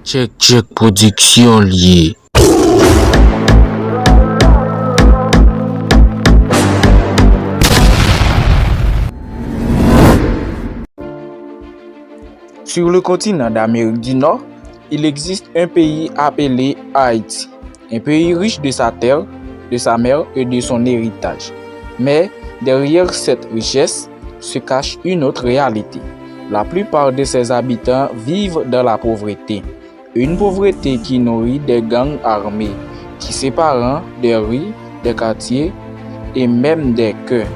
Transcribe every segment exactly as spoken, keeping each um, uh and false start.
Tchèk, tchèk, pwodiksyon l ye. Sur le continent d'Amérique du Nord, il existe un pays appelé Haïti, un pays riche de sa terre, de sa mer et de son héritage. Mais derrière cette richesse se cache une autre réalité. La plupart de ses habitants vivent dans la pauvreté. Une pauvreté qui nourrit des gangs armés, qui séparent des rues, des quartiers et même des cœurs.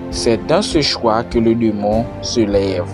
C'est dans ce choix que le démon se lève.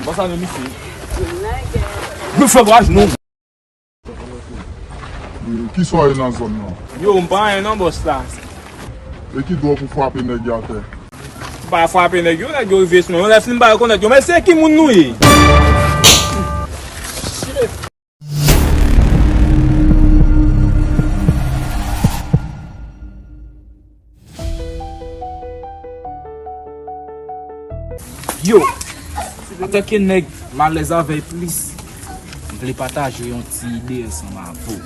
Bon, sa men misye. Mwen fè braj non. Kisa w ye nan zòn nan? Yo, m pa anyen non, bòs la. E ki dwòl pou frape nèg yo atè? M pa frape nèg yo, nèg yo rive sou mwen. Yon lè fin ba yo konèt yo, men se ki moun nou ye? Yo, antanke nèg m alèz avè l plis, m vle pataje yon ti ide ansanm avè w.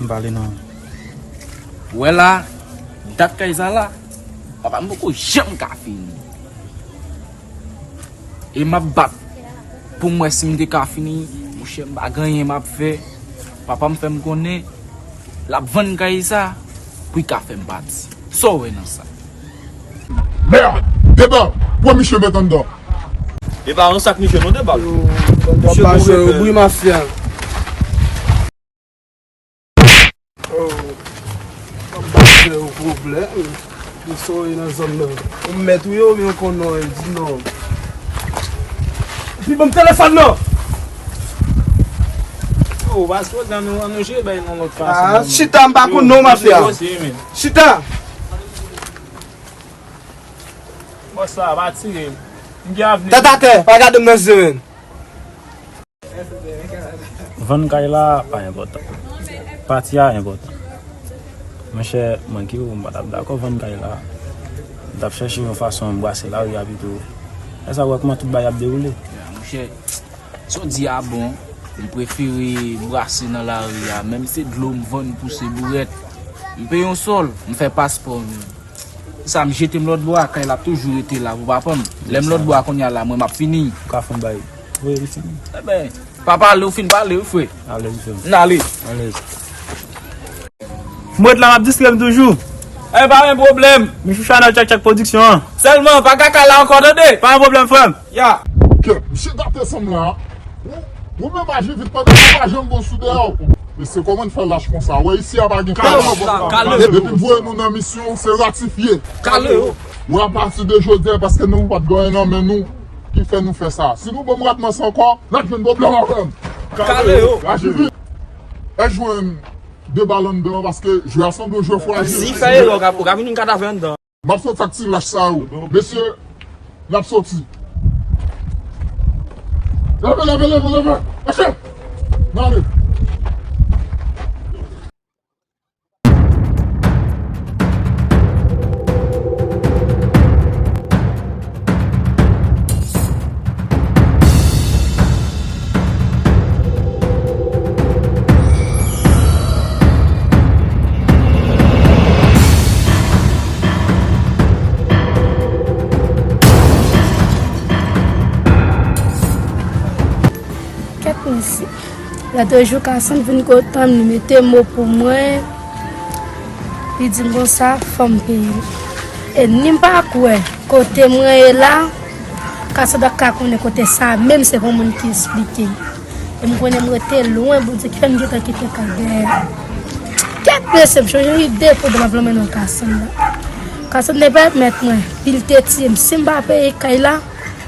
M pale non. Ou wè la, dat kay sa la, papa m poko janm ka fini. E m ap bat pou m wè si m te ka fini, monchè, m pa gen anyen m ap fè. Papa m fè m konnen l ap vann kay sa pou l ka fè m pati. Sa w wè nan sa? Mèd! Deba! Pran misye met anndan. E pa yon sak misye non, deba. Misye pa jwe yo bri mafya. Oh, m ap ba frè yo pwoblèm. Misye nan zòn nan. Ou mèt ou ye oubyen ou konn non, di non. Epi ban m telefòn nan. Oh, pa sou nan nou, an nou jere bay nan lòt fason. Ah, chita, m pa konn non, mafya. Chita. Bòs la, pa tire. M gen avni. Tèt atè, pa gade m nan zye, menn. Vann kay la pa enpòtan. Pati a enpòtan. Monchè, mwen ki ou, m pa t ap dakò vann kay la. M t ap chèche yon fason m brase lari a pito. Lè sa w wè kòman tout bagay ap dewoule. Monchè, sa w di a bon, m prefere brase nan lari a, menm se dlo m vann pou se bourèt. M peye yon sòl, m fè paspò menm. Sa m jete m lòt bò a, kay la ap toujou rete la pou papa m. Lè m lòt bò a kounye a la, mwen m ap fini. Ou ka fè m bay. Voye pitit mwen. Enben, pa pale, ou fin pale, wi, frè. Ale, wi, frè. N ale. Ale. M ret la, m ap diskre m toujou. E pa gen pwoblèm. Michou Chanèl Tchèk Tchèk Pwodiksyon an. Sèlman, pa kaka la ankò, tande? Pa gen pwoblèm, frè m. Ya. Kèt, misye gate sanm la. Ou, ou menm aji vit, pandan ou pa janm bon sou dèyè w. Mesye, kòman n fè lach konsa? Wè, isi a pa gen kòb. Kale yo. Depi m voye nou nan misyon, se ratifye. Kale yo. Wè, apati de jodi a, paske nou pa t gen anyen nan men nou ki fè nou fè sa. Si nou ban m rat manse ankò, n ap jwenn pwoblèm avè m. Kale yo. Aji vit. E jwenn de bal anndan, paske jwe a sanble yon jwe frajil. Si fè erè, ou ka, ou ka vin yon katavè anndan. M ap soti ak ti lach sa yo. Mesye, n ap soti. Leve, leve, leve, leve. Mache. N ale. Kèt mesye. Lòt jou, Kason vin kote m, li mete mo pou mwen. Li di m konsa, fò m peye. E ni m pa kwè, kote mwen ye la, Kasandra ka konnen kote sa a, menm se pou moun ki esplike. E m konnen m rete lwen, Bondye ki fè m gentan kite kay dèyè. Kèt mesye, m chanje ide pandan m ap lanmen nan Kasandra. Kasandra pa mèt mwen, li te tiye m. Si m pa peye kay la,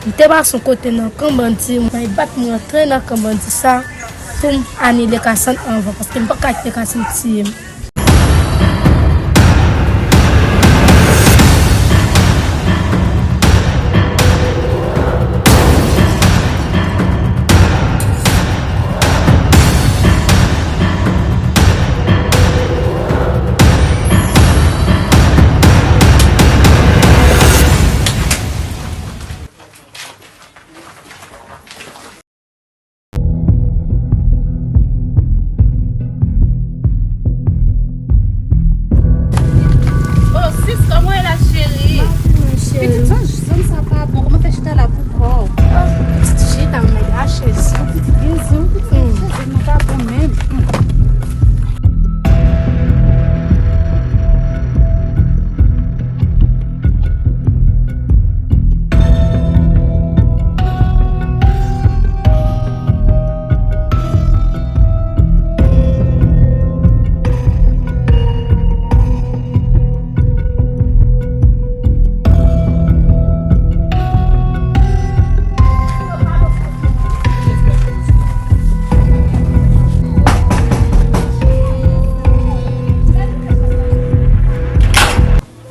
m te pase yon kote nan kan bandi, mwen bat mwen antre nan kan bandi sa, pou m anile Kasandra anvan, paske m pa ka kite Kasandra tiye m. Oh, sis, kòman w ye la, cheri? Pitit, zòn, zòn sa pa bon. Kòman fè chita la pou kò w? Oh, pitit, chita, mwen la, cheri. Pitit, gen zòn, pitit, zòn pa bon menm.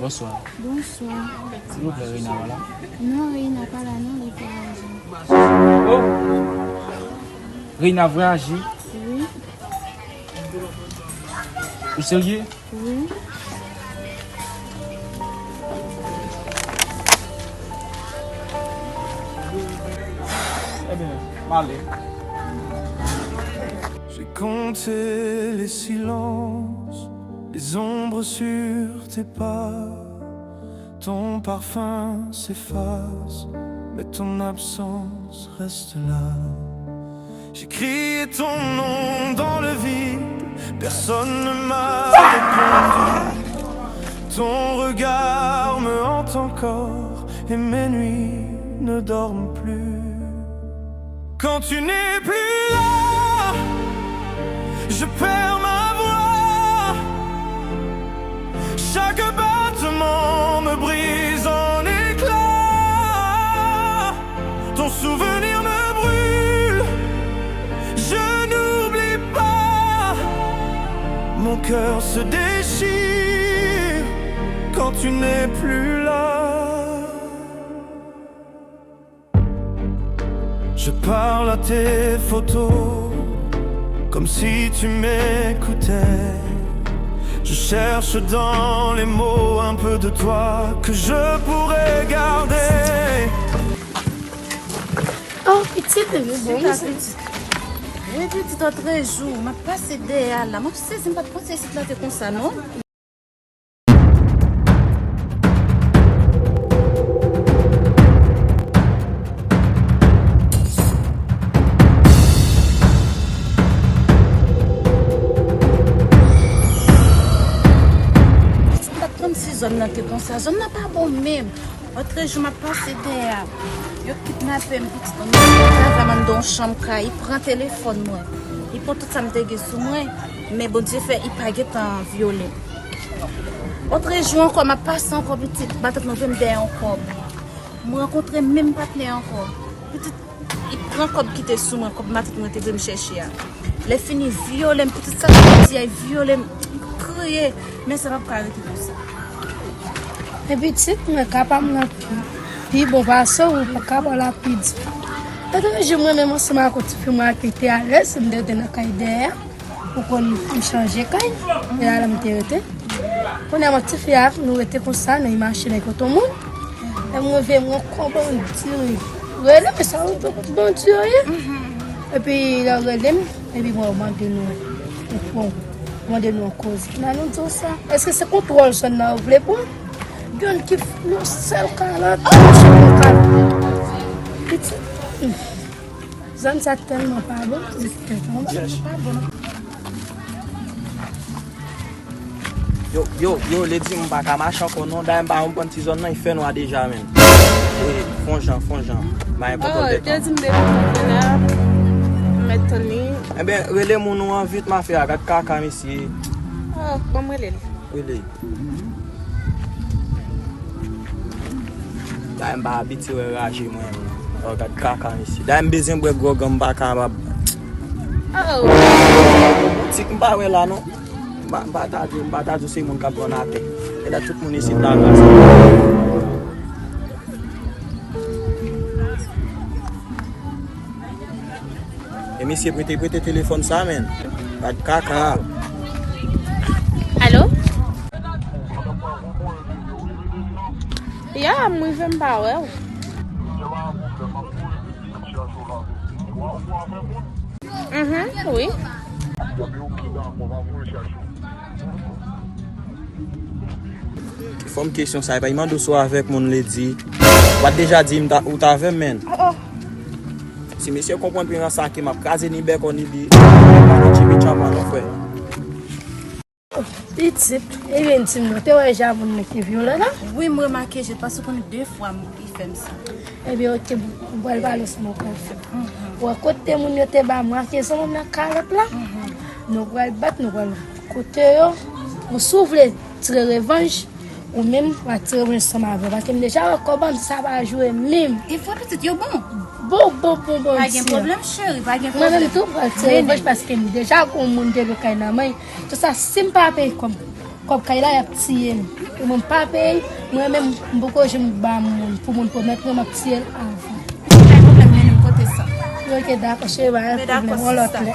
Bonswa. Bonswa. Silvouplè, Reina pa la? Non, Reina pa la non, li vwayaje. Oh! Reina vwayaje? Wi. Ou serye? Wi. Ebyen, m ale. J'ai compté les silences, les ombres sur tes pas. Ton parfum s'efface, mais ton absence reste là. J'ai crié ton nom dans le vide, personne ne m'a répondu. Ton regard me hante encore et mes nuits ne dorment plus. Quand tu n'es plus là, je perds ma voix. Chaque battement me brise en éclats. Ton souvenir me brûle, je n'oublie pas. Mon cœur se déchire quand tu n'es plus là. Je parle à tes photos, comme si tu m'écoutais. Je cherche dans les mots un peu de toi que je pourrais garder. Oh, pitit, bon, pitit. Wi, pitit, otrejou, m ap pase dèyè a la. M ap sezi, m pa t panse isit la te konsa, non. M pa t konn si zòn nan te konsa. Zòn nan pa bon menm. Otrejou, m ap pase dèyè a. Yo kidnape m, pitit. Yon nèg ki travay anndan yon chanm kay, li pran telefòn mwen. Li pran tout sa m te gen sou mwen. Men Bondye fè, li pa gentan vyole m. Otrejou ankò, m ap pase ankò, pitit, matant mwen voye m dèyè yon kòb. M rankontre menm patnè ankò. Pitit, li pran kòb ki te sou mwen, kòb matant mwen te voye m chèche a. Lè fini, vyole m, pitit, sa m te di a, li vyole m, m kriye. Men sa p ap ka rete konsa. Men pitit, mwen ka pa m nan pi, pi bon pase w, ou pa ka pale pi di. Otrejou mwen menm ansanm ak yon tifi mwen ak li te alèz, m te rete nan kay dèyè. Ou konn m chanje kay, e la m te rete. Kounye a mwen ak tifi a, nou rete konsa, nan yon machin ak oto moun. E mwen veye mwen kon bandi rele m, e sa yon tout bandi yo ye. Epi lè yo rele m, epi mwen mande nou, bon, mande nou yon koze. Nan nou di w sa, èske se kontwòl zòn nan yo vle pran? Youn ki f-, yon sèl kalòt, yon sèl kalòt. Pitit. Zòn sa tèlman pa bon, li tèlman pa bon. Yo, yo, yo, Lady, m pa ka mache ankò non. Dayè m pa konprann ti zòn nan, li fè nwa deja, menm. E, fon jan, fon jan. M pa gen kontwòl de tan. Oh, te di m depi m vin la, m mèt tann li. Ebyen, rele moun ou an vit, mafya, gad kaka mesye. Oh, ban m rele l. Rele. Dayè m pa abitye wè raje mwen. Oh, gad kaka mesye. Dayè m bezwen bwè gwòg an, m pa kapab. Oh. Boutik m pa wè la non. M pa, m pa ta di, m pa ta di se moun k ap vann atè. E la tout moun isit la grasa. E mesye prete, prete telefòn sa, menn. Gad kaka. Alo? Ya, m rive m pa wè w. Mhm, wi. Fò m kesyon sa, e pa mande w si w avèk moun li di. W pa t deja di m ta, ou t avè m, menn. Oh, oh. Si mesye konprann pi ransa ke m ap kraze ni bèkò ni li, pa nan Jimmy Chapa non, frè. Pitit, e vin di m, ou te wè jan moun nan ki vyolan la? Wi, m remake, je paske konnen de fwa m, li fè m sa. Ebyen, oke, bon, m pral pale w sou mwen pral fè. Ou wè kote moun yo te ba m, wè ke zanmi m nan kalòt la? Nou pral bat, nou pral kote yo. Bon, si w vle tire revanj, ou menm, w a tire revanj ansanm avè w. Paske m deja wè kòb an, sa pa jwe menm. E vre, pitit, yo bon. Bon, bon, bon, bon, pa gen pwoblèm, cheri, pa gen pwoblèm. Mwen menm tou, m pral tire revanj paske m deja gon moun te lokay nan men. Tout sa, si m pa peye kòb, kòb kay la, y ap tiye m. E mwen m pa peye, mwen menm, m poko janm ba moun, pou moun pwomèt mwen, m ap tiye l avan. Pa gen pwoblèm, mennen m kote sa. Oke, dakò, cheri, pa gen pwoblèm, yon lòt lè.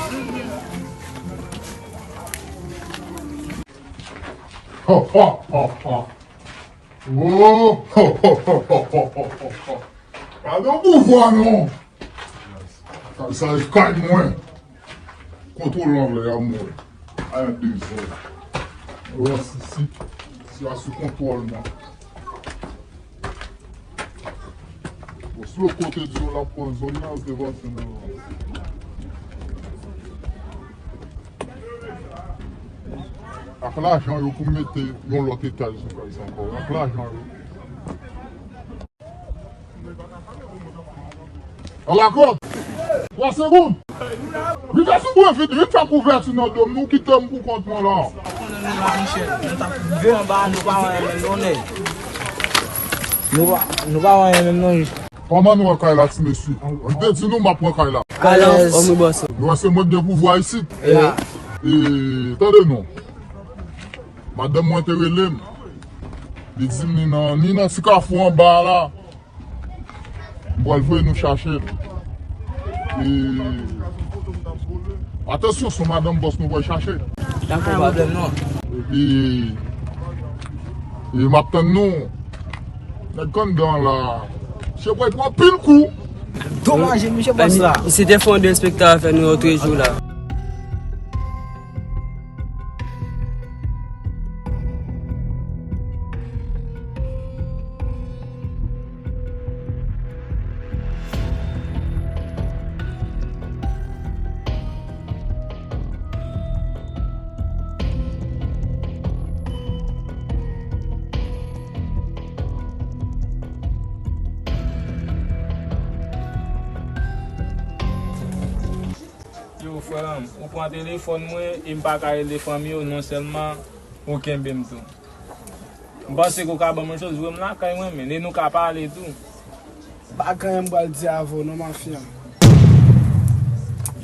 Ho, ho, ho, ho. Oh, ho, ho, ho. Pa nan pouvwa, non. Kay sa, e kay mwen. Kontwòl anlè a mwen. Ay, dezòd. Wè, si, si, si a sou kontwòl mwen. Bon, si yo kote di yo l ap pran zòn nan, yo te vanse nan. Ak lajan yo pou mete yon lòt etaj sou kay sa ankò. Ak lajan yo. Alakòt! Twa segonn! Rive sou mwen vit, vit fè kouvèti nan do m, nou kite m pou kont mwen la. Konnen nou la, Michel, nou t ap rive anba, nou pa wè menm non, nèg. Nou pa, nou pa wè menm non. Kòman nou wè kay la, ti mesye? Mwen te di nou m ap pran kay la. Alèz. Nou wè se mwen k gen pouvwa isit. E, tande non. Madanm mwen te rele m. Li di m ni nan, ni nan ti kafou anba a la. M pral voye nou chache l. E, atansyon, se madanm bòs nou pral chache. Dakò, pa pwoblèm non. Epi, e m ap tann nou. Nèg anndan la. Misye pral pran pil kou. Domaj, misye bòs la. Se te fon de enspektè a fè nou yon trejou la. Yo, frè m, ou pran telefòn mwen e m pa ka rele fanmi yo, non sèlman ou kenbe m tou. M panse ke w ka ban m yon chans, voye m lakay mwen, men, e nou ka pale tou. Pa gen anyen m pral di avè w non, mafya.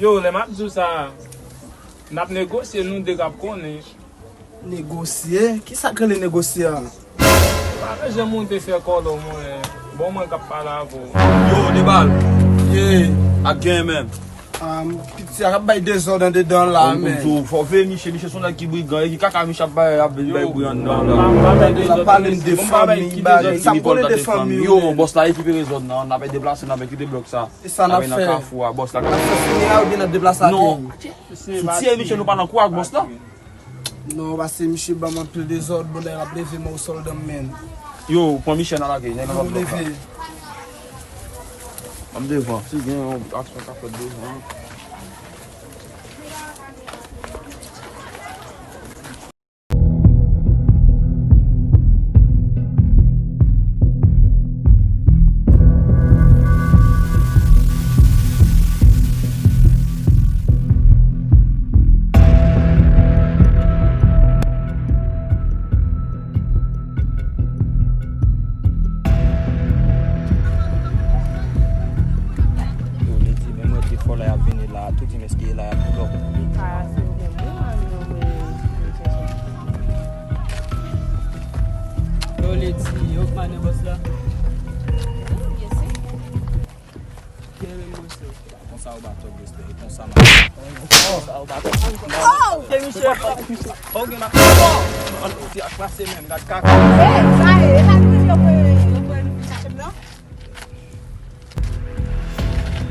Yo, lè m ap di w sa, n ap negosye, nou de k ap konnen. Negosye? Kisa k rele negosye a? Pa bezwen monte fè kòlò mwen. Bon, mwen k ap pale avè w. Yo, de bal. Ye. Ak gen menm. Ah, piti a k ap bay dezòd andedan la, men. Fò veye misye, misye se yon nèg ki brigan, e ki kaka misye ap bay, ap vin bay bri anndan la. Pale m de fanmi, bagay. Sa m konnen de fanmi yo, men. Yo, bòs la rekipere zòn nan, n ap deplase, n ap kite blòk sa. E sa n ap fè? Nan kafou a, bòs la. N ap fè fini a oubyen n ap deplase ateri? Non. Sou tiye misye, nou pa nan kou ak bòs la. Non, paske misye ban m anpil dezòd, bon, dayè l ap leve mò sòlda m, men. Yo, pran Michel nan lage, nèg nan lòt blòk la. Ban m devan, si gen yon aksyon k ap fèt devan. A tou di m èske la y ap blòk. Li ka se ou menm, wi, mwen, mwen, mwen, mwen chèche. Yo, Lady, yo, kòman bòs la? Wi, byen si. Kè menm bòs la. Konsa ou ba twòp respè, e konsa m ap. Konsa ou ba twòp. Oh! Ke Michel. Oh, gen ma. Oh! An ti ak pase menm, gad kaka. Eh, sa e, e pa di yo kwè, yo kwè nou vin chache m nan?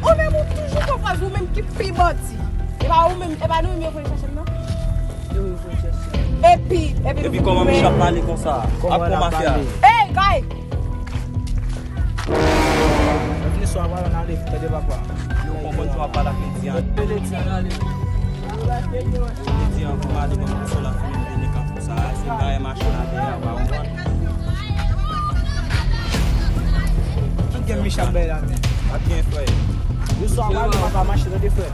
Ou menm ou toujou pran pòz ou menm ki pi bandi. E pa ou menm, e pa nou menm yo vin chache m nan? Yo vin chache. Epi, epi nou Epi vin kòman goumen. Michel ap pale konsa? Kòman Ap l ap kòmanse a? Pale? Hey, guy! Mwen vle swa pale nan ale, tande papa. Yo konprann pou ap pale ak Lady an. Lady an ale. Lady an pou m ale ban m konsolasyon, men vini kan konsa. Se bagay machin la dèyè a, pa konprann. Tout gen Michel bay la, men. Ap gen frè. Yo swa pale, papa mache, tande frè.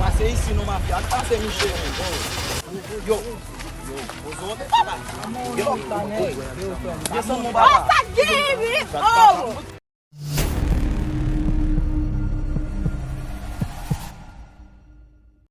Pase isi non mafya, pase Michel. Yo. Yo, poze w, papa. Yo, desann non papa. Oh, sa k gen, wi. Oh.